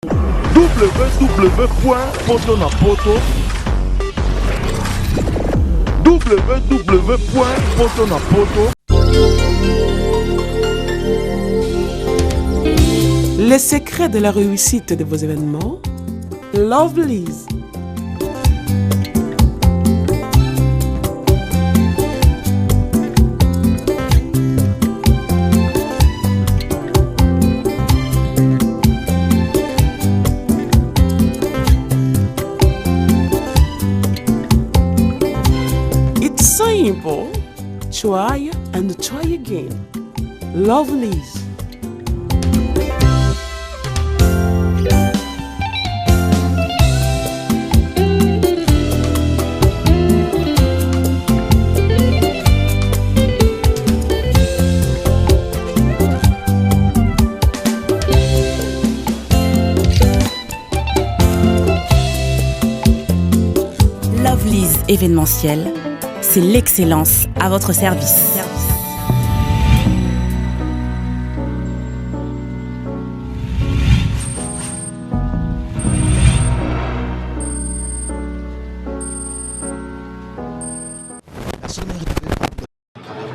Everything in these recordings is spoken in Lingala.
www.potonapoto www.potonapoto Les secrets de la réussite de vos événements, Lovelies. It's simple. Try and try again. Lovelies. Lovely's événementiel, c'est l'excellence à votre service.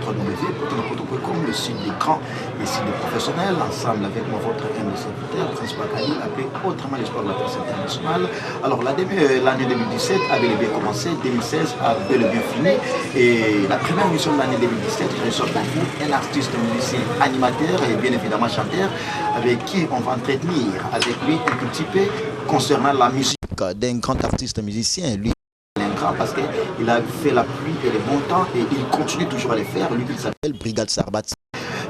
www.potonapoto.com, le site des grands, le site des professionnels, ensemble avec moi, votre humble serviteur, Prince Bakali, appelé autrement l'espoir de la presse internationale. Alors, l'année 2017 a bel et bien commencé, 2016 a bel et bien fini. Et la première émission de l'année 2017, je reçois pour vous un artiste, musicien, animateur et bien évidemment chanteur, avec qui on va entretenir avec lui un tout petit peu concernant la musique d'un grand artiste musicien, lui parce qu'il a fait la pluie et le bon temps et il continue toujours à le faire. Lui, il s'appelle Brigade Sarbat.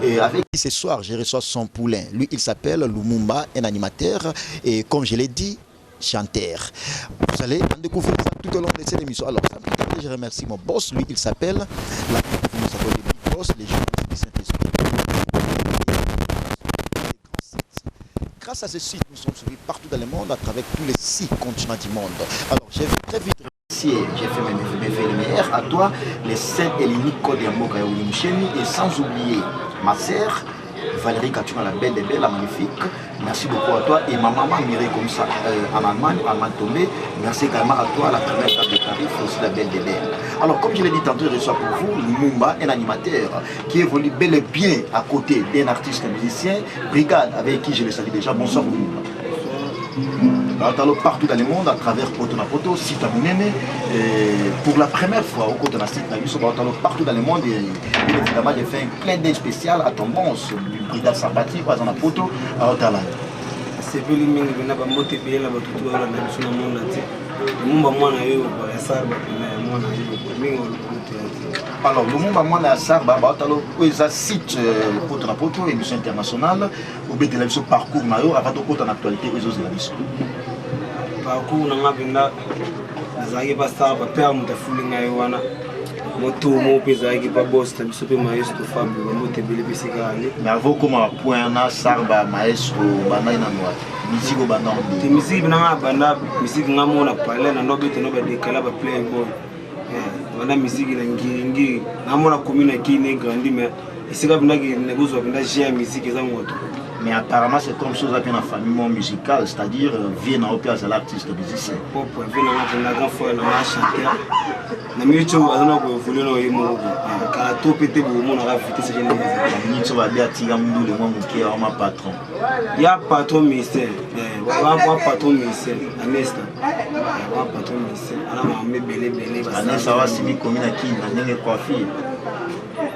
Et avec qui ce soir, je reçois son poulain. Lui, il s'appelle Lumumba, un animateur et comme je l'ai dit, chanteur. Vous allez en découvrir ça tout au long de cette émission. Alors, sans plus tarder, je remercie mon boss. Lui, il s'appelle la Big Boss, les journalistes du Saint-Esprit. Grâce à ce site, nous sommes suivis partout dans le monde, à travers tous les 6 continents du monde. Alors, je vais très vite remercier, j'ai fait mes meilleurs à toi, les 7 et l'unique code Yamboka ya Willy Musheni, et sans oublier ma sœur Valérie Katuna, la belle des belles, la magnifique. Merci beaucoup à toi. Et ma maman Mireille comme ça, en Allemagne, Allemagne tombée. Merci également à toi, la première dame de Paris, aussi la belle des belles. Alors, comme je l'ai dit tantôt, je reçois pour vous Lumumba, un animateur qui évolue bel et bien à côté d'un artiste musicien, Brigade, avec qui je le salue déjà. Bonsoir Lumumba. Alors, partout dans le monde, à travers Potonapoto, site Munene, et pour la première fois au côté de la site Nabiso, partout dans le monde, et bien évidemment, j'ai fait un clin d'œil spécial à ton bon, du Brigade Sarbati, par exemple, à Poto, à Otala. C'est venu mingi bena ba mbote ebele na bato to balanda biso na monde entier. Lumumba mwana yo ya Sarba pena ya mwana yo mingi olokoto ya te. Alors Lumumba mwana ya Sarba ba otalo oyo eza site Poto na Poto, émission internationale, obetela biso parcours na yo avant tokota na actualité oyo ezozela biso. Parcours na nga mpenza nazalaki pa Sarba père moto afuli ngai wana moto moko mpe ezalaki pa boss na biso mpe maestro Fabio bambote ebele mpe esika ali. Mais avant okoma point na Sarba maestro bandaki nanu wapi? Musique obanda ngo te? Musique na nga banda musique nga moko na palais na ndo bete no ba décala ba playboy. Banda musique na ngiringiri na mona commune ya Kine grandi mais esika bindaki nakozwa mpenza jeu ya musique eza ngoto. Mais apparemment c'est comme chose avec une famille moins musicale, c'est-à-dire vie na opi azala artiste musicien. Propre vie na nga mpenza grand frère na nga chanteur. Na minute oyo aza na koévolue na ye moko. Kala to pe te bomonaka vitesse ye ndenge ezali. Na minute oyo babi atika ndule mwa moke ya ma patron. Ya patron ministère. Wa patron ministère Anesta. Wa patron ministère ana makambo ebele ebele. Anesta wa simi komi na Kin na ndenge coiffure.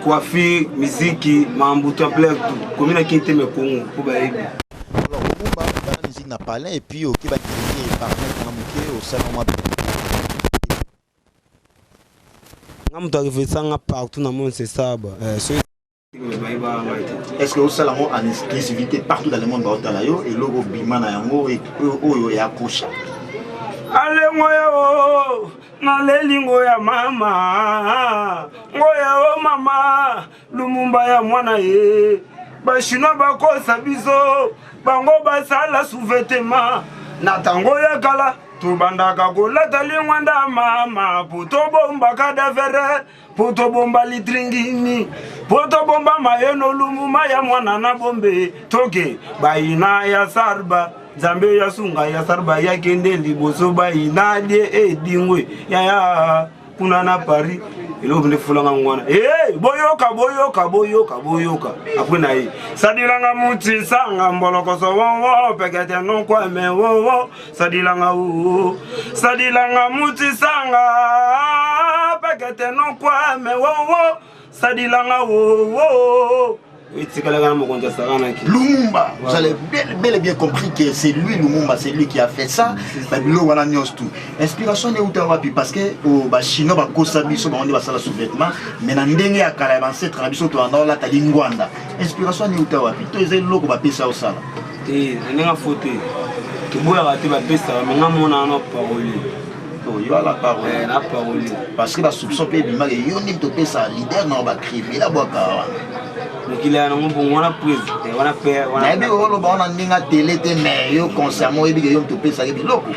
Coiffure, musique, mambo tout plein tout. Komi na Kin te mais Congo po bayebi. Alors Lumumba bana musique na palais et puis oki ba kirikiri par na moke osala mwa nga moto arevesa nga partout na monde c'est ça ba. Soki Est-ce que osala yango en exclusivité partout dans le monde baotala yo eloko bima na yango oyo ya accrocha? Alengo ya o naleli ngoya mama ngoya o mama Lumumba ya mwana ye ba chinois bakosa biso bango basala sous-vêtement na tango ya kala tobandaka kolata lingwanda mama po tobomba cadavre po tobomba litringini po tobomba mayeno Lumumba ya mwana na bombe toke bayina ya Sarba. Nzambe ya sunga ya sarba ya kende liboso bayinadie edingwe yaya kuna na Paris eloko nde fulanga ngwana hey, boyoka boyoka boyoka boyoka apres na ye sadilanga muti sanga mbolokoso wowo pekete nokwame wowo sadilanga wo sadilanga muti sanga pekete nokwame wowo sadilanga wowo etikalaka na mokonzi asakanaki. Lumumba, vous avez bel, bel et bien compris que c'est lui Lumumba, c'est lui qui a fait ça. Babilo wana nyonso tout. Inspiration ne uta wapi? Parce que oh, ba chinois ba kosa biso ba ba sala sous-vêtements, mais na ndenge ya kala ya ba ancêtre na biso to anda olata lingwanda. Inspiration ne uta wapi? To eza eloko ba pesa osala. Te, na ndenge fo te. Toboyaka te, bapesaka, me nga mona wana parolier. Oh, yo ala parolier. Eh, na parolier. Parce que ba soupçon pe ebimaka yo nde topesa leader na ba cri, mais la bwaka wana. Mokili ya nango bongo wana prise wana père wana. Nayebi oloba wana ndenge ya tele te, mais yo consciemment oyebi ke yo moto opesaki biloko.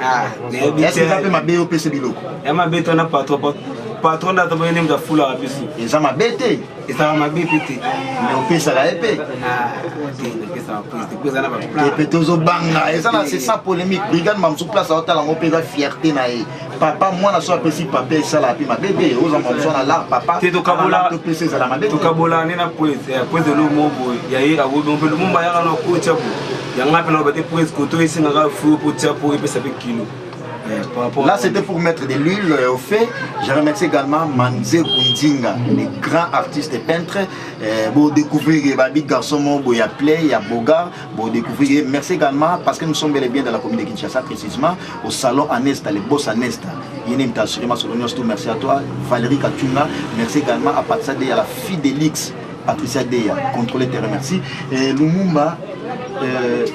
Ah, nayebi Est-ce que eza mpe te. mabe yo opesa biloko? Ya mabe to na patron, patron nde atoboye nde moto afulaka biso. Eza mabe te. Ezalaka mabe mpe te. Mais opesaka ye mpe. Ah, te, napesaka prise te, po eza na baplan. Te mpe tozobanga eza na c'est sans polémique. Brigade mamosu place aotala yango mpe eza fierté na ye. Papa mwana so apesi papa esalaka mpe mabe te. Oza mamosu wana lar papa. Te, tokabola. Topesa ezala mabe te. Tokabola nde na prise prise elo mo boye ya ye akobi mpe Lumumba ayaka na kotya bo yanga mpe naloba te prise koto esengaka fou po tya po epesa mpe kilo. Par rapport Là, c'était pour mettre de l'huile au fait. Je remercie également Manze Gundinga, le grand artiste et peintre. Bon, découvrir, bah, big garçon, mon, bon, il y a Play, il y a Boga. Bon, découvrir. Merci également parce que nous sommes bel et bien dans la commune de Kinshasa, précisément au salon Anesta, le boss Anesta. Yenim Tassurima Solonios, tout merci à toi. Valérie Katunga, merci également à Patricia Deya, la fille d'Elix. Patricia Deya, contrôlez tes remercie. Et Lumumba,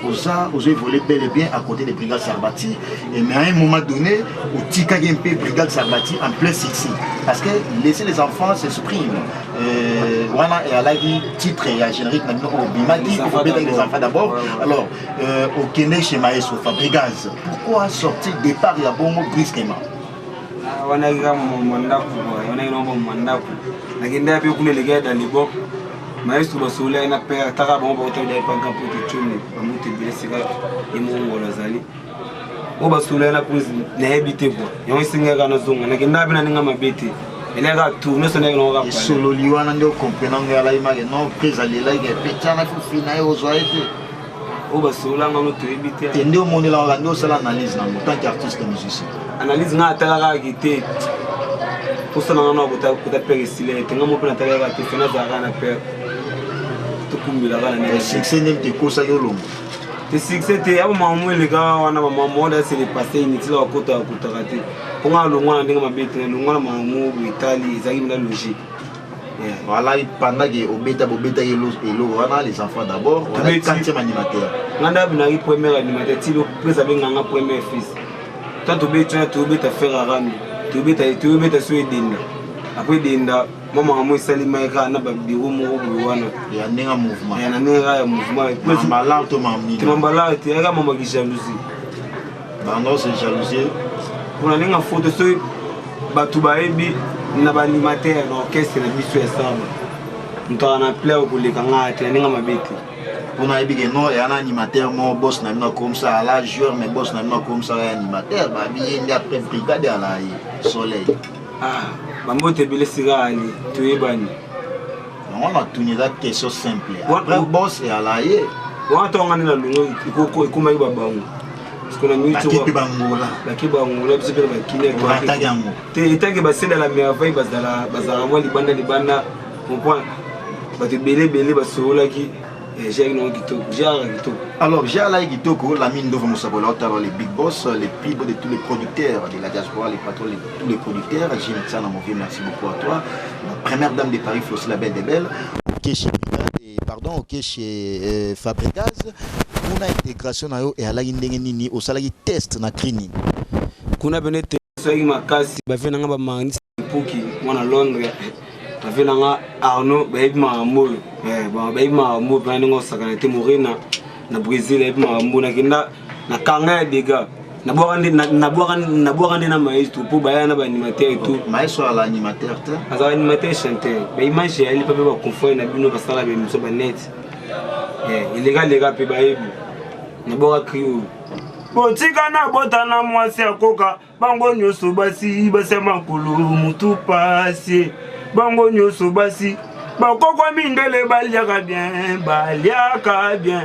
oza ozo évoluer bel et bien à côté de Brigade Sarbati, et mais à un moment donné, au Tikagi MP Brigade Sarbati en plein succès. Parce que laisser les enfants s'exprimer. Voilà, et à la vie, titre et à générique, maintenant, au Bimadi, Les au enfants Bédé, les d'abord. enfants d'abord. Ouais, ouais. Alors, au Kenya, chez Maestro Fabregas, pourquoi sortir départ et à bon mot brusquement? Ah, wana kaka mandako, wana kaka mandako. Nakendaki mpe kuna elekaki dans le bok. Maestro basololaki na père, taka bango bakotaki epa grand pote Tchombe, bamoto ebele sika ye mongolo azali. Oyo basololaki na prise nayebi te quoi. Yango esengaki nazonga. Nakendaki mpe na ndenge mabe te. Eleka tour nyonso ndenge nango kaka. Esololi wana nde okomprena ngo alai make non prise alelaki epetiana fufi na ye ozwa ye te. Oyo basololanga ngo toyebi te. Te nde omonelaka nde osala analyse nango tant qu'artiste musicien. Analyse nga atalaka kaka te. Posa na nga kota père esila te, nga mo mpe natalaka te, fe nazalaka na père. Tokumbelaka na ndenge. Succès nde tekosaki olongo. Te succès te, ya bamama mo elekaka wana, bamama mo wana c'est le passé inutile akotaka kotaka te. Mpo nga alongwa na ndenge mabe te, nalongwa na mama mo boye etali ezalaki mpenza logique. Voilà, pendant que obeta bobeta eloko wana les enfants d'abord, voilà, quatrième animateur. Nga nde abinaki premier animateur ti prise abenganga premier fils. Tant tobeti wana tobeta fer arami, tobeta so edenda. Après edenda, mwa makambo esalemaki kaka na babiro moko boye wana. Ya ndenge mouvement. Ya na ndenge kaka ya mouvement. Mambalard to mamnini. Te mambalard te, yaka mama ki jalousie. Bando se jalousie. Mpona ndenge foto soki bato bayebi na baanimateur na orchestre na biso ya samba, moto aka na plaire koleka ngai te na ndenge mabe te. Mpona ayebi ke non eya na animateur moko boss na bino akomisa ala joueur, mais boss na bino akomisa ya animateur babi ye nde après brigade ala ye soleil. Ah, bambote ebele sika ali toyebani. Yango natuni eza question simple. Après boss eyala ye. Wana ntongo nde na longo ekomaki babango. Bake mpe bangola. Bake bangola biso mpe na bakini. Orataki yango. Te etanke basela la merveille bazala mwa libanda libanda comprendre bato ebele ebele basololaki Jacques nango kitoko, Jacques kitoko. Alors Jacques kitoko, l'ami Ndovo Mosabola Otalo, les big boss, les plus beaux de tous les producteurs de la diaspora, les patrons de tous les producteurs. Gilles Tsana, mon vieux, merci beaucoup à toi. La première dame de Paris, Flossie la belle des belles. Ok chez Brigade, et pardon, ok chez Fabregas. Kuna intégration na yo et alaki ndenge nini, osalaki test na cri nini? Kuna bene te soki makasi, ba vie nanga ba marnisi Puki, mwana Londres. Ba vie nanga Arnaud, bayebi makambo oyo. Bayebi makambo oyo, mpena ndenge osakana te, Morena na Brésil, bayebi makambo oyo. Nakenda na kanga ya dégâts. Nabwaka nde na maestro mpo baya na baanimateur et tout. Maestro ala animateur te? Azala animateur chanteur. Ba image ya ali mpe ba confrère na bino basala ba émission ba net. Eleka leka mpe bayebi. Nabwaka cri oyo. Botika nabota na mwasi akoka. Bango nyoso basi basi ya makolo mutu pasi. Bango nyoso basi bakokwa mindele baliaka bien, baliaka bien.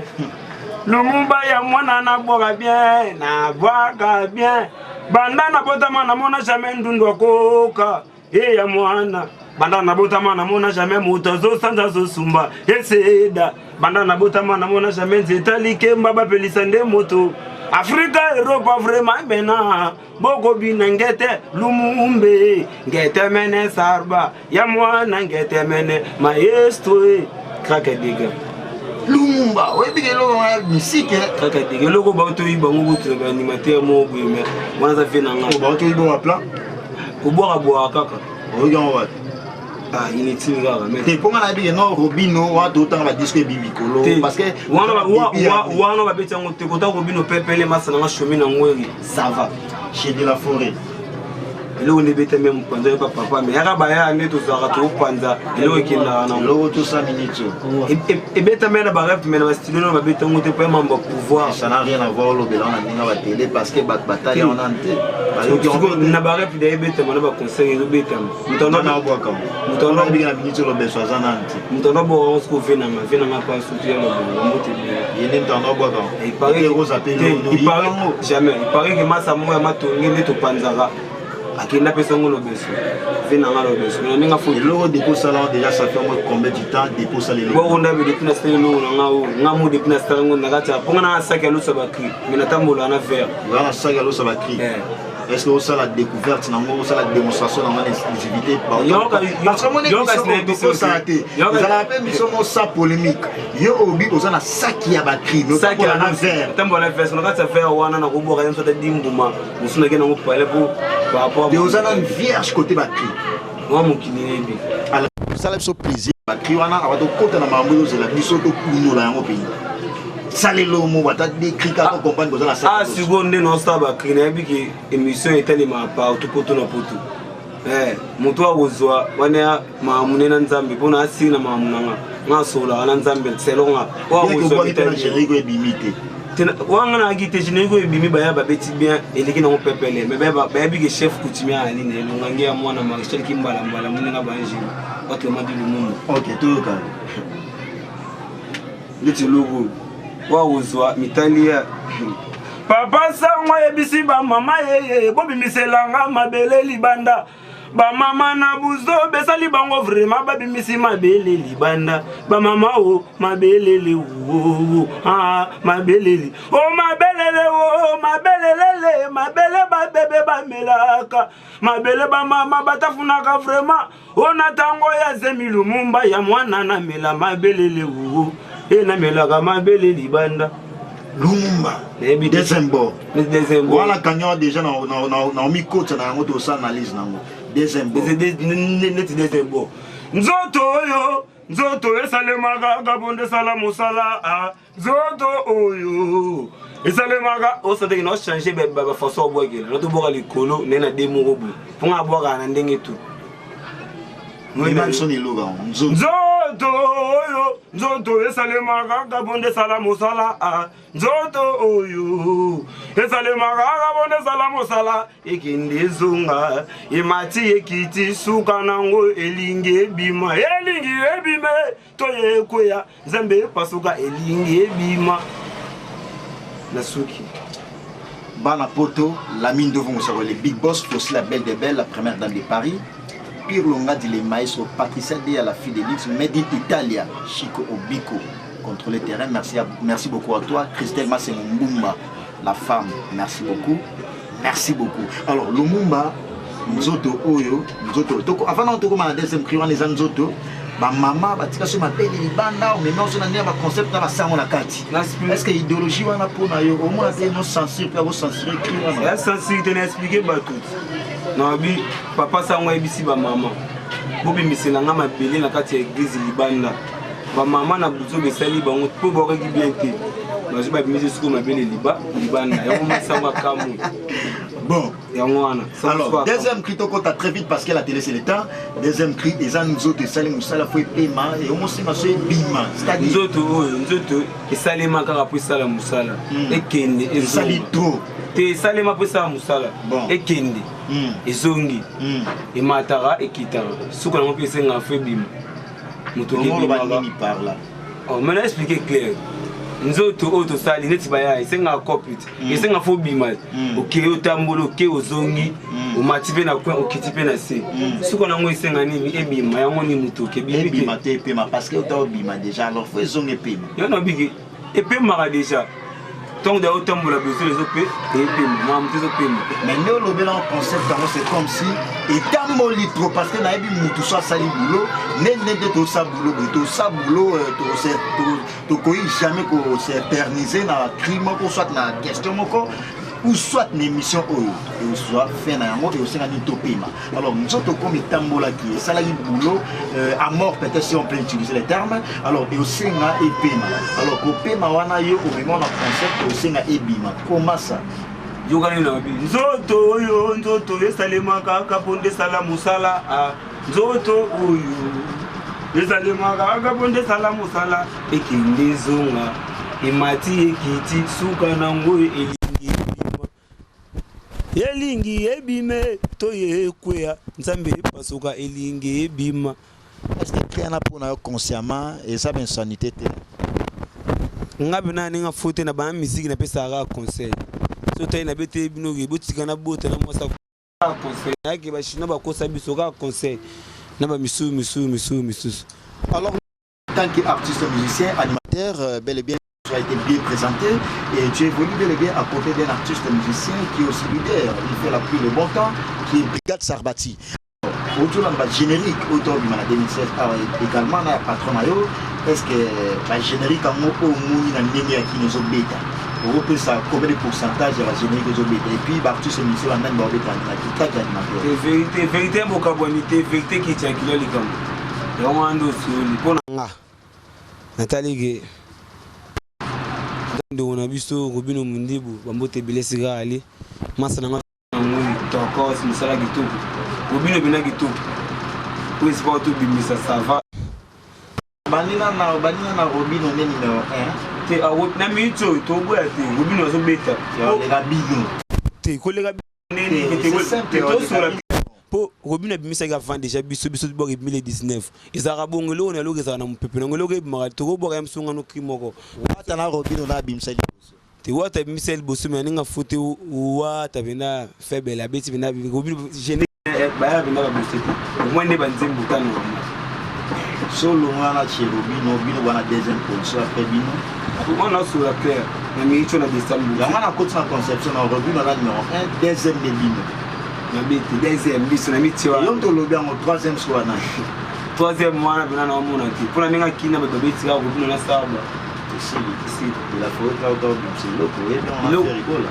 Lumumba ya mwana nabwaka bien, nabwaka bien. Banda nabotama namona jamais ndundu akoka. E ya mwana banda nabotama namona jamais moto azosanza azosumba eseda. Banda nabotama namona jamais nzeta likemba bapelisa nde moto. Afrika Europa vraiment bena bokobina ngete lumumbe ngete mene sarba ya mwana ngete mene maestro kraka diga. Lumumba oyebi ke eloko wana misike kraka diga eloko baotoyi bango kutu na baanimateur moko boye me wana aza vie na nga baotoyi bongo plan kobwaka bwaka kaka oyoki yango wapi? Ah, inutile kaka mais te mpo nga nayebi ke non Robino wana totanga badisque ebi likolo parce que wana babeti yango te kota Robino pepele masa nanga chomi na ngweri ça va chez de la forêt eloko nde ebetami ya mopanza yo papa me yaka baya nde tozalaka tokopanza eloko ekendaka nango eloko tosa minute ebetami na barep me na bastudio no babeti yango te mpo ya mambo ya pouvoir ça n'a rien à voir olobela na ndenge ya batele parce que bato batali yango nanu te bayoki yango na barep da ebetama na baconseil ezobetama moto na minute olobeso aza nanu te moto ando abwaka yango siko venanga venanga pa surtout ya lobongo mbote ye nde moto ando abwaka yango jamais il paraît que masa moko ya matonge nde topanzaka akenda apesa yango lobeso ve nanga lobeso na ndenge afo eloko depuis osala yango déjà ça fait au moins combien du temps depuis osala eloko boko ndabe depuis nasala eloko na nga oyo nga mo depuis nasala yango na kati ya mpo nga na saki ya loso ya bacri mais natambolaka na verre oza na saki ya loso ya bacri est-ce que osala découverte nango osala démonstration nango na exclusivité parce que te ezalaka mpe mission moko sa polémique yo obi oza na saki ya bacri mais otambola na verre otambola na verre na kati ya verre wana nakobwaka ye mosu ata dimbuma mosu nake nango pale po par rapport te oza nanu vierge côté bacri mwa mokili yebi osala biso plaisir bacri wana awa tokota na makambo ezozela biso tokunola yango mpenza salelo mo bata décrit kaka comprendre koza na ah sikoyo nde naosala bacri nayebi ke émission etalemaka partout poto na poto moto akozwa wana ya makambo nde na nzambe mpona asili na makambo na nga nga asololaka na nzambe selon nga ebimi te wanga nayaki te générique oyo ebimi baya babeti bien eleki nango pepele mais bayebi ke chef coutumier ayali na elonga nge ya mwana maréchal kimbalambala moninga baangelo autrement dit lumumba ok toyoka ndeti eloko oyo wakozwa mitali ya papa sango ayebisi bamama yeye bobimiselanga mabele libanda bamama na buzo besali bango vraiment babimisi mabele libanda bamama o mabelele wo ah mabelele o mabelele o mabelelele mabele babebe bamelaka mabele bamama batafunaka vraiment o na ntango ya zemi lumumba ya mwana namela mabelele wo e namelaka mabele libanda Lumumba nayebi deuxième bord deuxième bord wana kanyo déjà na na na omikota na yango tosala analyse nango deuxième bord neti deuxième bord nzoto oyo nzoto esalemaka kabonde esala mosala nzoto oyo esalemaka osantaki na ochange bafaçon obwakela na tobwaka likolo naye na de moko boye mpo nga abwakaka na ndenge tu nzoto oyo nzoto esalemaka kabonde esala mosala nzoto oyo esalemaka kabonde esala mosala ekende ezonga emati ekiti suka nango elingi ebima elingi ebime to ekweya nzambe epasuka elingi ebima na suki Bana Poto, Lamine Ndovu Mosako, le big boss, aussi la belle des belles, la première dame de Paris. Pirlo Ngadi, le maestro, Patricia Dea, la fille de luxe, Made in Italia, Chico Obiko, contrôler terrain. Merci, merci beaucoup à toi. Christelle Massengo Mbumba, la femme, merci beaucoup. Merci beaucoup. Alors, Lumumba, nzoto oyo, nzoto, toko, avant na toko na deuxième cri, wana eza nzoto, ba mama batika so mabele libanda, omemi oso na ndenge ba concept na basango na kati. Est-ce que idéologie wana pona yo, omona te no censure pe ko censurer cri wana? Ya censure te na expliquer bato. Na bi papa sango ayebisi ba mama bobimisela nga mabele na kati ya église libanda. Ba mama na buzo besali bango po bakaki bien te. Bazwi babimisi sikoyo mabele liba libanda yango masango akamwi. Bon. Yango wana. Alors, deuxième cri tokota très vite parce que la télé c'est le temps. Deuxième cri eza nzoto esali mosala fo epema eyomosenga so ebima. C'est-à-dire nzoto oyo nzoto esalema kaka mpo esala mosala ekende esali trop. Te esalema mpo esala mosala ekende ezongi emataka ekitaka suka nango mpe esengaka fo ebima. Moto ebimaka par là. Oh, maintenant expliquer clair. Nzoto oyo tosali neti baya esengaka cope te esengaka fo obima okei otambola okei ozongi omati mpe na coin okiti mpe na se suka nango esenga nini ebima yango ni motoki ebima te epema parce que ota obima déjà alors fo ezonga epema yango nabiki epemaka déjà ntango da otambola besoin ezope epema mwa moto ezopema. Mais nde olobelaka concept yango c'est comme si etamboli trop parce que nayebi mutu so asali boulot nde nde nde tosa boulot boye tosa boulot tokoki jamais koserterniser na cri moko soit na question moko ou soit na émission oyo ezwa fin na yango eosenga nini topema. Alors nzoto komi etambolaki esalaki boulot à mort peut-être si on peut utiliser les termes. Alors eosenga epema. Alors kopema wana yo omema na concept eosenga ebima comment ça? Yokani na bi nzoto oyo nzoto esalemaka kaka mpo nde esala mosala nzoto oyo esalemaka kaka mpo nde esala mosala ekende ezonga emati ekiti suka nango elingi ebima elingi ebime to ye ekweya nzambe epasuka elingi ebima. Est-ce que cri wana mpona yo consciemment eza insanité te? Nga mpe na ndenge afote na bana misiki napesaka kaka conseil so tali nabeteli bino ke botika na bota na mwasi kaka conseil nayaki bachinois bakosa biso kaka conseil na bamisusu misusu misusu misusu. Alors en tant qu'artiste musicien animateur bel et bien tu as été bien présenté et tu évolues bel et bien à côté d'un artiste musicien qui est aussi leader, il fait la pluie le bon temps, qui est Brigade Sarbati. Autour d'un générique, autour du 2016, également, la patron Mayo, est-ce que le générique en haut, au moins, il y a une qui nous obéit? On ça combien de pourcentage de la générique aux obéit? Et puis, l'artiste musicien, on a une bordée qui est animateur. Vérité, vérité, bokabwanité, vérité qui tient qui est là. Et on a un dossier, pour nga. Nathalie, ndeko na biso Robino Mundibu bambote ebele esika ali masa na nga tokos mosala kitoko Robino bina kitoko oyo esika tobimisa ça va. Banina na Robino nde numéro 1 te na minute oyo toboya te Robino azobeta koleka bino te koleka bino tosola po Robino abimisaki avant déjà biso biso tobwaka 2019 ezalaka bongo eloko na eloko ezalaka na mopepe nango eloko ebimaka tokobwaka ya mosonga noki moko. Wata na Robino na abimisa liboso te wata abimisa liboso me aninga fote wata pena faible abeti pena Robino gene baya pena babose te omoi nde banzembo tano solo wana chez Robino bino wana deuxième position après bino wana osola clair na mingi na décembre yango na koti na conception na Robino na numéro 1 deuxième de bino na beti deuxième biso na miti wana yo tolobi yango troisième so wana troisième wana pena na omona te mpona ndenge akina bato babeti kaka Robino na sarba esili de la forêt kaka obimisa eloko oyebi yango na rigola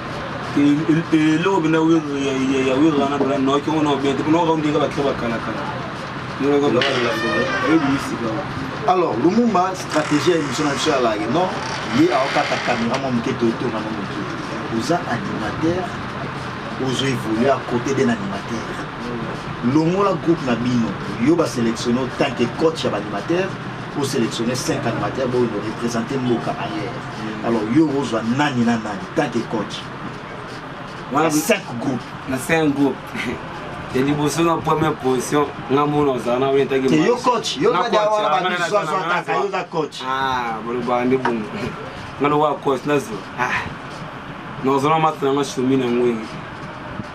eloko pena ya wera wana pena noki ngo na bien te mpona oka ndenge bakira bakalakala oyebimisika. Alors Lumumba stratégie ya émission na biso ya lage non ye aokata caméra mwa moke totonga na moke oza animateur ozo évoluer à côté d'un animateur longola groupe na bino yo ba sélectionner tant que coach ya animateur pour sélectionner 5 animateurs pour nous représenter mboka ailleurs. Alors yo ozwa nani na nani tant que coach? Voilà, 5 groupes. Na 5 groupes. Et liboso na première position nga mona ozala na wena taki. Yo coach, yo na dia wana ba biso zo taka yo za coach. Ah, bolo ba nde bongo. Nga lo wa coach nazo. Ah. No zona matna nga shumi na ngwe.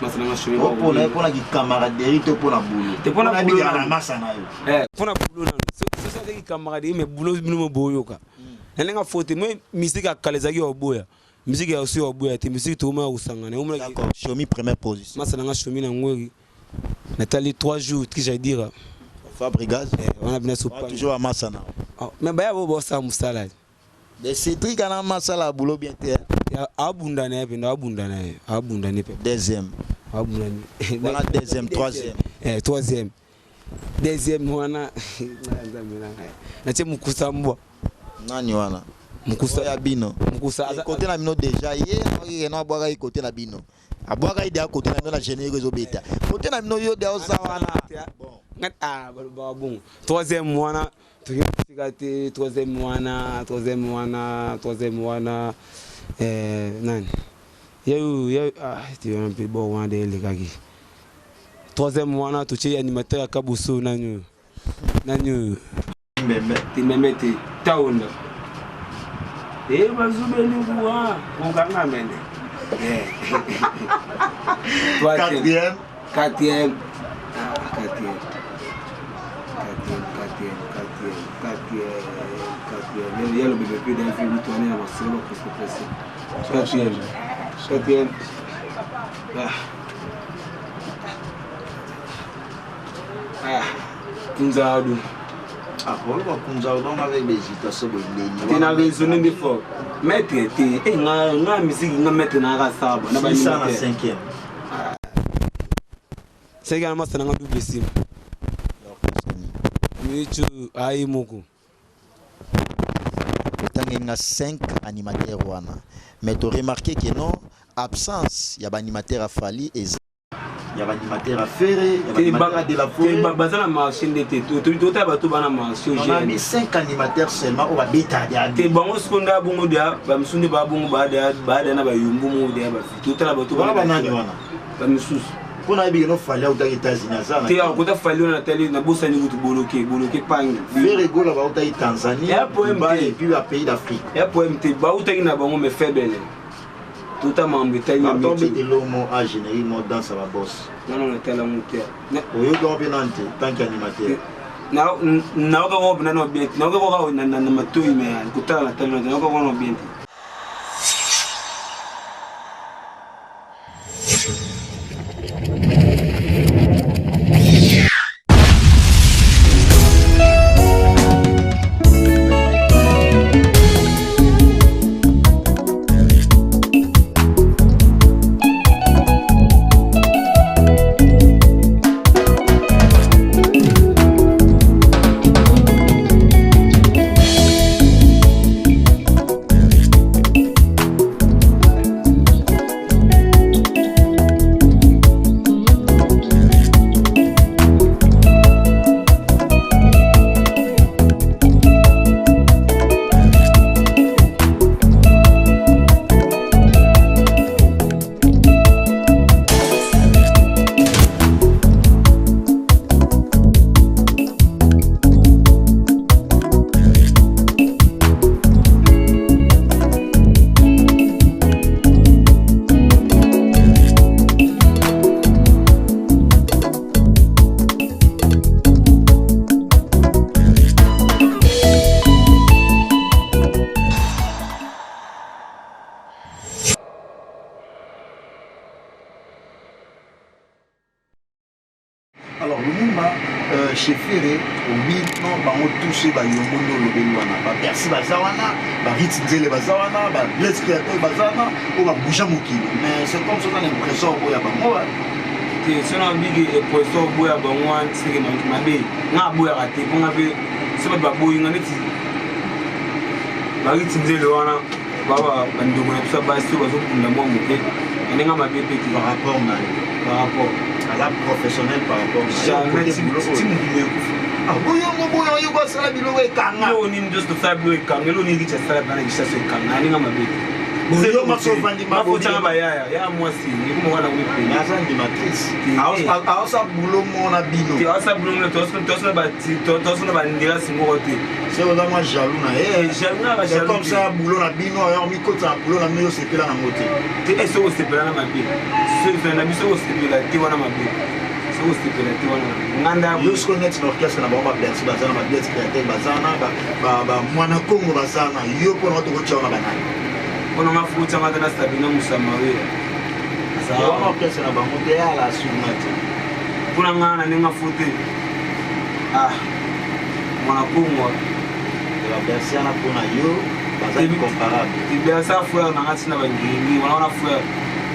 Matna nga shumi. Opona pona ki camaraderie to pona boulot. Te pona boulot na masa na yo. Eh, pona boulot na. So so ki camaraderie mais boulot bino mo boyoka. Nga faute moi musique akala ezaki oboya. Musique ya aussi oboya te musique to ma osangana. D'accord, Shomi première position. Masa nga shumi na ngwe. Nathalie 3 jours que j'allais dire. Fabregas. On a bien toujours à Masana. Mais bah bo ça musala. Mais Cédric ana masala boulot bien te. Ya abunda na pe abunda na abunda ni pe. Deuxième. Abunda ni. Voilà deuxième, troisième. Eh troisième. Deuxième wana na tie mukusa mbwa. Nani wana? Mukusa ya bino. Mukusa aza Côté na bino déjà ye ye no abwaka ye côté na bino. Abwaka ye déjà côté na bino na générique ezobeta. Côté na bino yo déjà oza wana. Bon. Ah balobaka bongo. Troisième wana toki tika te troisième wana troisième wana troisième wana eh, nani yayo yayo ah ti wana mpe bo wana de elekaki. Troisième wana totie animateur ya Kaboso nani oyo nani oyo Mbembe. Te mbembe te taonda. Eh bazubeli kuwa kokanga mene. Eh. Quatrième. Quatrième. Ah, quatrième. Quatrième, quatrième, quatrième, quatrième, quatrième. Il y a le bébé plus d'un film tourné à Barcelone, presque presque. Quatrième. Quatrième. Ah. Ah. Kunzadu. Ah, oloba Kunzadu donc avec des hésitations boye ndeni. Te na raisonner nde fort. Maître te, eh nga nga musique nga maître na ka saba na ba na cinquième. Seki na masa na nga double sim. Michu ayi moko. Otangi nga 5 animateurs wana. Mais to remarquer que non absence ya ba animateurs ya Fally eza ya ba animateur ya Ferre, ya ba animateur ya De La Forêt. Baza na marché nde te. Totala bato bana marché. On a mis 5 animateurs seulement oyo babeta ya te bango siko nde abongo deya bamisusu nde babongo baada na bayumbu moko deya bafi totala bato wana banani wana bamisusu mpo nayebi keno Fally autaki États-Unis aza te akota Fally wana natali nabosani kutu boloke boloke pangi Ferre Gola bautaki Tanzanie Dubai et puis ba pays d'Afrique ya problème te bautaki na bango mais faible tota mambo etali na mitu elomo a générique mo danse ba boss nano natala ngo te oyoki yango mpe nani te tant qu'animateur nayoka ngo mpe nano bien te nayoka ngo na matoi mais kotala natali nano te nayoka ngo nano bien te. Alors Lumumba euh, chez Ferre oui non bango tous ba yombo nde olobeli wana ba Bercy baza wana ba Ritz Nzele baza wana ba Blaise Créateur baza wana oyo ba bouja mokili mais c'est comme ça oza na impression oboya bango te soki nabiki impression oboya bango wana seke mabe nga aboyaka te mpo nga mpe so bato baboyi nga neti ba Ritz Nzele wana baba bandeko na biso ya basi oyo bazobunda mwa moke na ndenge mabe mpe te par rapport na yo par rapport aza professionnel par rapport jamais ti mokili ekufa boyongo boyo yo basala biloko ekanga eloko nini nyonso tosala biloko ekanga eloko nini richi asala bana kishasa ekanga na ndenge mabe te bayaya ya mwasi ekoma wana komipeni aza animatrice aosa boulot moko na bino aosa boulot moko tosona bandelasi moko te C'est oza mwa jaloux na ye. Eh, jaloux na ba jaloux. Comme ça boulot na bino alors mikota na boulot na bino osepela na ngo te. Te est-ce que osepela na mabe? Soki na biso osepela te wana mabe. Soki osepela te wana nganda. Yo siko neti na orchestre na bango ba Bercy baza na ba Blaise Créateur baza na ba ba mwana Congo baza na yo pona bato kotia wana banani. Pona nga futa nga na Sabina Musamaria. Azala wana orchestre na bango te ala assurna te. Pona nga na ndenge fute. Ah. Mwana Kongo. Ba Bercy wana pona yo baza incomparable. Bercy frère na nga tina ba ngingi wana wana frère.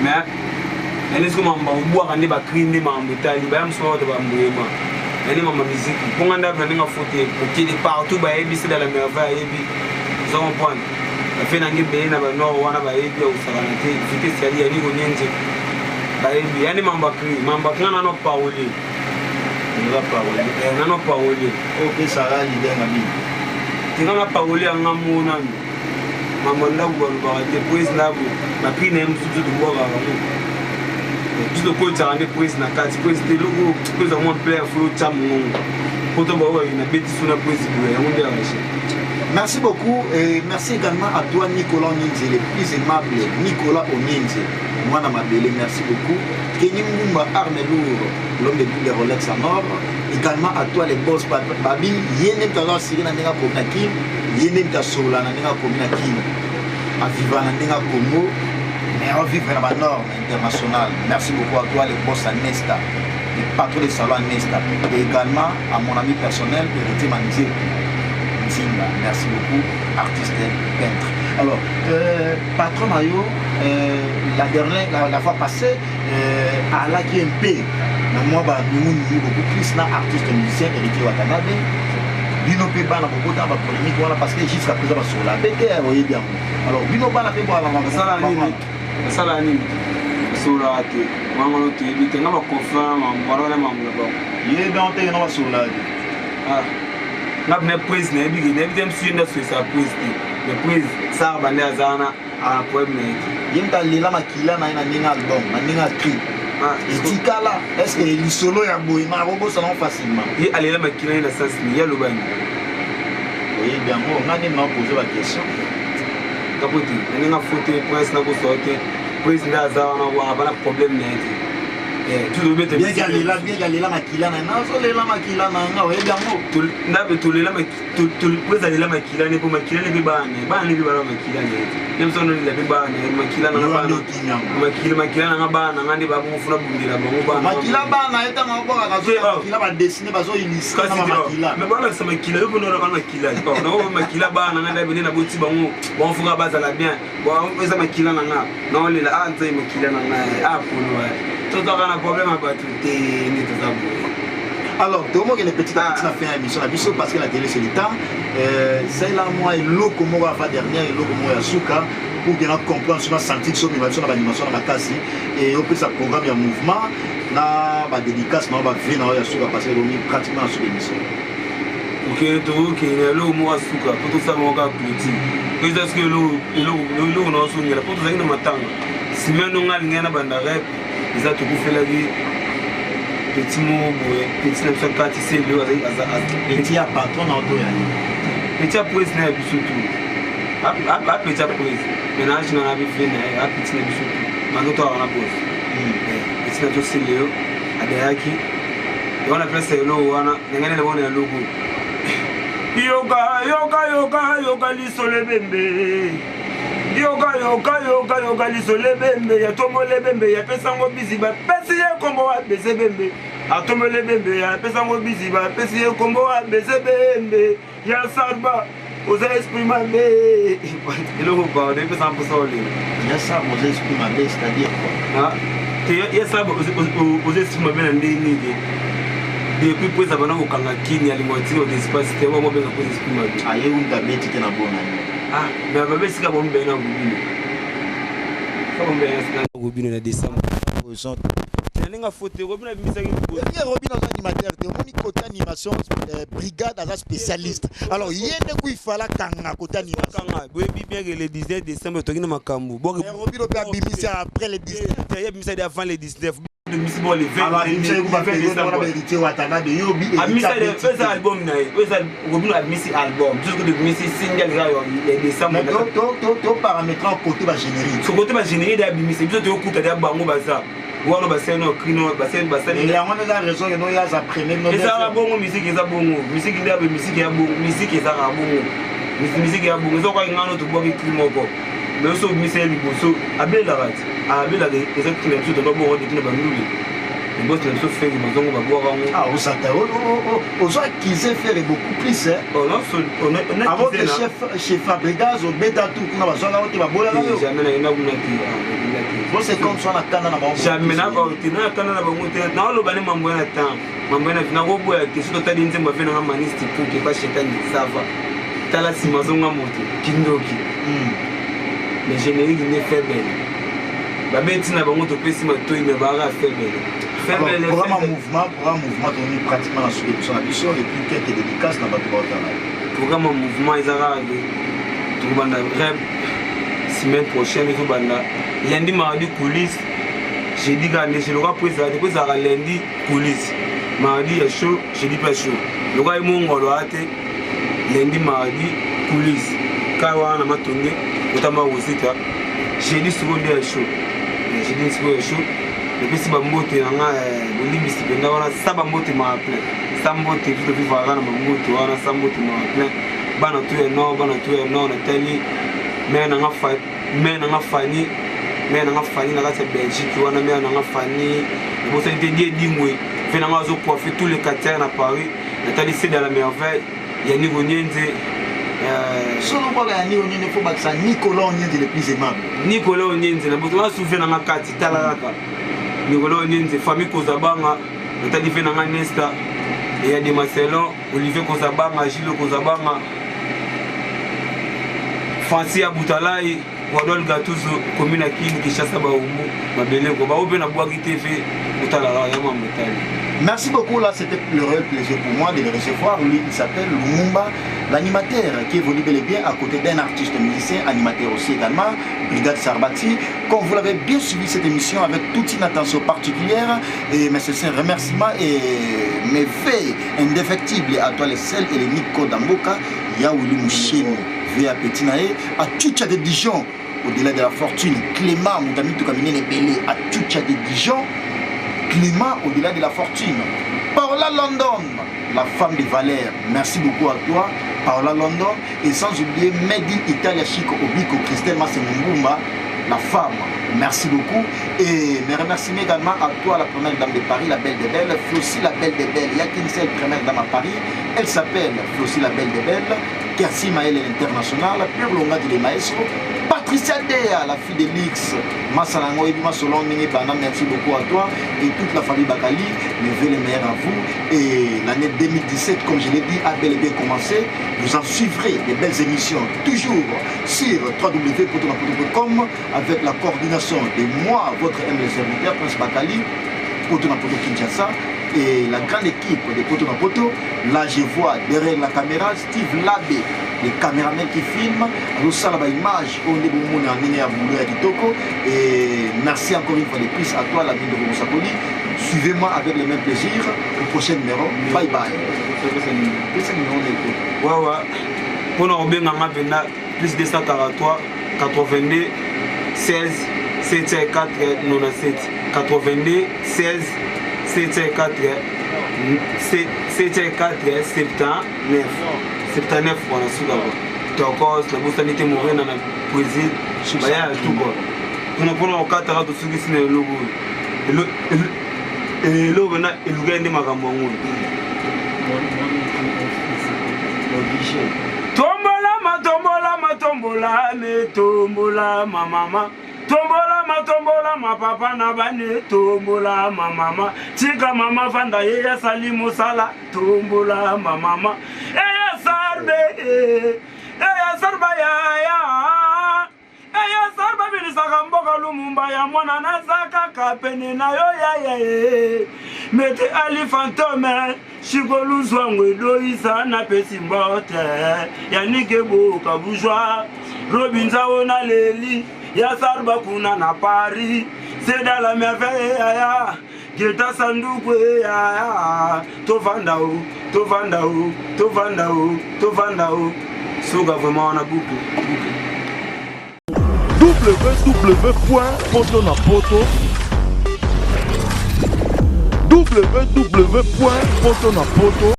Mais nani siko mamba obwaka nde ba cri nde mambo etali baya mosusu bato bambuyema nani mamba miziki mpo nga ndako na ndenge afote mokili partout bayebi se dans la merveille ayebi oza comprendre. Bafe na nge ebele na banord wana bayebi ya kosakana te. Vitesse yali yani konyenze bayebi yani mambo akri mambo akri nga nano parolier. Oza parolier? Eh, nano parolier. Opesaka leader na bino? Te, nga na parolier yanga mo nano mambo ya ndako balobaka te. Prise ndako bapri na ye mosusu tobwakaka yango, biso tokotisaka nde prise na kati. Prise te, eloko prise yango ampleur fo otya mongongo po to baoyo nabeti so na prise boye yango nde arrache. Merci beaucoup et merci également à toi Nicolas Oninze, le plus aimable Nicolas Oninze, moi na mabele, merci beaucoup. Kenny Ngumba, arme lourde, l'homme de double Rolex en or. Également à toi les boss Babi, yene mtaza siri na ndinga komina Kim, yene mtasola na ndinga komina Kim. A viva na ndinga Congo, mais à vivre na ba norme internationale. Merci beaucoup à toi les boss Anesta, le patron de salon Anesta, et également à mon ami personnel Héritier Manzé Nzinga. Merci beaucoup, artiste peintre. Alors, patron Mayo, la dernière, la fois passée, alaki un peu, na moi ba nous nous beaucoup plus na artiste musicien Héritier Watanabe. Bino pe bana bokota ba polémique wana parce que jusqu'à présent ba sur la BT oyebi yango. Alors bino bana pe bo alanga basala nini? Basala nini? Basololaka te. Wango no toyebi te nga baconfirme mambo wana mambo na bango. Ye donc te na basololaka te. Ah. Nga bina prise nayebi ke nayebi te mosusu ye nde asolisa prise te. Mais prise sara bande aza wana ana problème na ye te. Ye moto alela makila na ye na ndenge album, na ndenge acri. Ah, etikala est ce que lisolo ya boye na akobosana ngo facilement? Ye alela makila ye na sens ni ye aloba nini? Oyebi yango, nga nde naopose baquestion. Kapo te na ndenge afote prince nakosoa te. Prince nde aza wana wana bana problème na ye te. Bien que alela, bien que alela makila na ye, nazolela makila na nga, oyebi yango. Ndabe tolela prince alela makila ne po makila ne mpe bana na ye, bana ne mpe bana makila na ye te. Nde mosu anolela mpe bana na ye makila na nga bana makila makila na nga bana na nga nde babongofuna bundela bango bana makila bana ye ntango abwakaka makila badesine bazoillustre na makila. Mais balakisa makila yo mpona olaka makila nango makila bana na nga nde naboti bango bango bazala bien eza makila na nga naolela a nzai makila na ngai a polo tozalaka na problème ya bato te nde toza boye. Alors, tout le monde est petit à petit na fin émission na biso parce que la télé c'est le temps. C'est là moi eloko moko afa dernière eloko moko ya suka pour que na comprendre sur na sentir sur mi sur na animation na makasi et opesa programme ya mouvement na ba dédicace na ba vie na ya suka parce que lomi pratiquement sur émission. Ok, tokokende eloko moko ya suka po tosala moko kaka clôture. Eza soki eloko na osongela po tozalaki na matanga nsima nonga alingai na banda rep eza tokufelaki petit moko boye, petit na biso kati selo. Petit ya patron na oto ya petit ya prise na ya biso tu apeti ya prise mais na age na bife na ye apeti na biso tu mandoto awa na bosi petit na biso seleo adayaki wana place ya eloko wana ndenge nene bona eloko. Yoka yoka yoka yoka lisolo ebembe, yoka yoka yoka yoka lisolo ebembe ya tombole ebembe ya pesango bizi bapesi ye kombo abese bembe atombole ebembe ya pesango bizi bapesi ye kombo abese bembe ya sarba oza esprit mabe eloko pardon epesa mposa olela. Ya sarba oza esprit mabe, c'est-à-dire quoi? Te, ya sarba oza esprit mabe na ndenge nini? Depuis po eza bana kokanga kini alingo atika odespace te wango abenga po esprit mabe. Aye unta beti te na bona. Ah, mais babe esika bombe na gobino gobino na décembre na ndenge afote robino abimisaki. Robino aza animateur te, omoni côté animation brigade aza spécialiste. Alors ye nde ku ifala kanga côté animation. Kanga boyebi bien que le 19 décembre toki na makambo. Robino mpe abimisi après le 19. Ye abimisi avant le 19, abimisi bon le 20. Alors abimisi ku bapériode wana bahéritier Watanabe yo bi. Abimisi eza album na ye, eza Robino abimisi album jusque abimisi single kaka ya décembre. To paramétrer côté bagénérique. So côté bagénérique de abimisi biso toyokuta deya bango baza wana basali no crino basali basali. Yango nde eza raison ke noyo aza premier. Ezalaka bongo, musique eza bongo, musique nde abe musique ya bongo, musique ezalaka bongo, musique ya bongo eza kwaki ngano tobwaki cri moko mais so obimisa ye liboso abelaka ti abelaka eza cri na biso toba bongo depuis na bandule bosi na biso Ferre bazongo babwaka yango. Ah, osata ozo accuser Ferre beaucoup plus avant que chef chez Fabregas obeta tout kuna bazwaka yo te, baboyaka yo. Jamais nakenda kuna te. Bon, c'est comme ça na kanda na bango. Jamais te na kanda na bango te, naoloba ne mambo ya na temps mambo ya na nakoboya te. Soki totali nzembo afe nanga manisti puke ba shetani sava. Tala nsima zonga moto kindoki. Mais générique nde faible, babeti na bango, topesi matoi, me baaka faible. Faible programme mouvement, programme mouvement, tomi pratiquement na suki biso na biso, et puis quelques dédicaces na bato baotala. Programme mouvement eza kaka ke tokobanda rep semaine prochaine, ezobanda lundi, mardi coulisse, jeudi kaka nde loka po ezala te, po ezalaka lundi coulisse, mardi ya show, jeudi mpe show. Loka ye mongolo aya te, lundi, mardi coulisse kaka wana na Matonge, otamba kosita jeudi sikoyo nde ya show, jeudi sikoyo ya show. Epesi bambote na nga, bolimbisi mpenza wana sa bambote maa plein, sa mbote biso tovivaka na bambote wana, sa mbote maa plein, bana tu ya nord, bana tu ya nord. Natali mare nanga, mare nanga Fani, mare nanga Fani na kati ya Belgique wana, mare nanga Fani, ebosani te die dingwe mpe nanga azocoiffe tous les quartiers na Paris. Natali Cede à la merveille, Yannick Onienze. Solo bwaka Yannick Onienze, fo bakisa Nicolas Onienze, le plus aimable. Nicolas Onienze na boto wana souve nanga kati, tala kaka Nicolas Onienze, famille Kozabanga. Natali mpe nanga Nesta eya de Marcelon, Olivier Kozabanga, Gilles Kozabanga, Francis Abutalai, Wadol Gatuzo, commune ya Kini, Kinshasa, Baumbu mabeleko bao mpe nabwaki te fe kotalaka ya mambo etali. Merci beaucoup. Là, c'était le réel plaisir pour moi de le recevoir. Lui, il s'appelle Lumumba, l'animateur qui évolue bel et bien à côté d'un artiste musicien, animateur aussi également, Brigade Sarbati. Comme vous l'avez bien suivi cette émission avec toute une attention particulière, et mes sincères remerciements et mes vœux indéfectibles à toi les seuls et les Nico Damboka, Yaouli Mouchino, VA Petit Naé, à Tchoucha de Dijon, au-delà de la fortune, Clément Moutami Toukamine Belé, à Tchoucha de Dijon, Clément au-delà de la fortune. Paola London, la femme de Valère, merci beaucoup à toi, Paola London, et sans oublier Made in Italia Chico Obiko, Christelle Massemumbumba, la femme, merci beaucoup. Et mes remerciements également à toi, la première dame de Paris, la belle des belles, Flossie la belle des belles. Il n'y a qu'une seule première dame à Paris, elle s'appelle Flossie la belle des belles, Kersi Maël l'international, Pure Longa du Maestro, Patricia Dea, la fille de Lix, Massalango et Bima Solon Bana, merci beaucoup à toi et toute la famille Bakali, mes vœux les meilleurs à vous. Et l'année 2017, comme je l'ai dit, a bel et bien commencé. Vous en suivrez des belles émissions toujours sur www.potonapoto.com avec la coordination de moi, votre humble serviteur, Prince Bakali, Potonapoto Kinshasa, et la grande équipe de Potonapoto. Là, je vois derrière la caméra Steve Labé, le caméraman qui filme, azosala ba image oyo nde bomona ndenge ya boulot ya kitoko. Et merci encore une fois de plus à toi, l'ami de Mosakoli. Suivez-moi avec le même plaisir au prochain numéro. Bye bye. Pesa numéro na eko. Wawa mpona kobenganga mpenza, plus 243 82 16 74 97, 82 16 74 74 79, 79 wana suka kwa tokos. Nabosani te Morena na Brésil, baya ya tu kua mpona kokataka, tosukisi na eloko oyo, eloko na elukai nde makambo yango. Obligé. Tombolama, tombolama, tombolame, tombolama mama, tombolama, tombolama papa na bane, tombolama mama, tika mama fanda, ye asali mosala, tombolama mama, eya sarbe, eya sarba yaya, eya sarba bilisaka mboka. Lumumba ya mwana, naza kaka pene na yo yaya ye mete Ali Fantome Shikoluzwango edoyisa, napesi mbote Yanike Boka Bourgeois Robinzao, naleli ya Sarba kuna na Paris, Seda la merveille yaya Geta Sanduku yaya, tovanda o, tovanda o, tovanda o, tovanda o, suka vraiment wana, boucle boucle. www.potonapoto www.potonapoto.